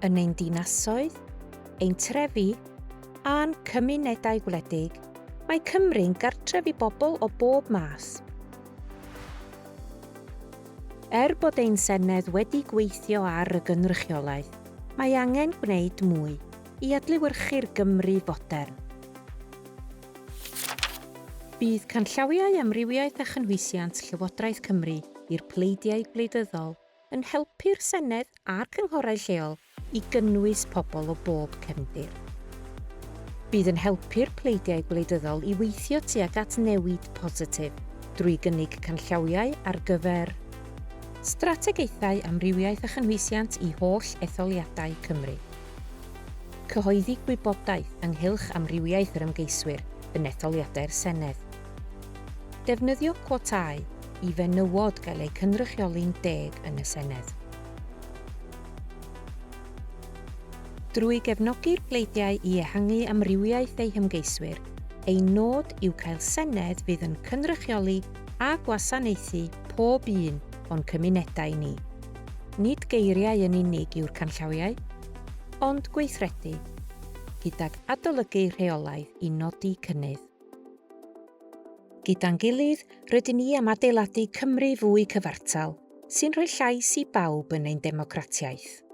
Yn ein dinasoedd, ein trefi a'n cymunedau gwledig, mae Cymru'n gartref i bobl o bob math. Er bod ein Senedd wedi gweithio ar y gynrychiolaeth, mae angen gwneud mwy i adlewyrchu'r Gymru fodern. Bydd canllawiau amrywiaeth a chynhwysiant Llywodraeth Cymru i'r pleidiau gwleidyddol yn helpu'r Senedd a'r cynghorau lleol i gynnwys pobl o bob cefndir. Bydd yn helpu'r pleidiau gwleidyddol i weithio tuag at newid positif drwy gynnig canllawiau ar gyfer strategaethau amrywiaeth a chynhwysiant i holl etholiadau Cymru. Cyhoeddi gwybodaeth ynghylch amrywiaeth yr ymgeiswyr yn etholiadau'r Senedd. Defnyddio cwotâu i fenywod gael eu cynrychioli'n deg yn y Senedd. Drwy gefnogi'r pleidiau i ehangu amrywiaeth eu hymgeiswyr, ein nod yw cael Senedd fydd yn cynrychioli a gwasanaethu pob un o'n cymunedau ni. Nid geiriau yn unig yw'r canllawiau, ond gweithredu, gydag adolygu rheolaidd i nodi cynnydd. Gyda'n gilydd, rydyn ni am adeiladu Cymru fwy cyfartal, sy'n rhoi llais i bawb yn ein democratiaeth.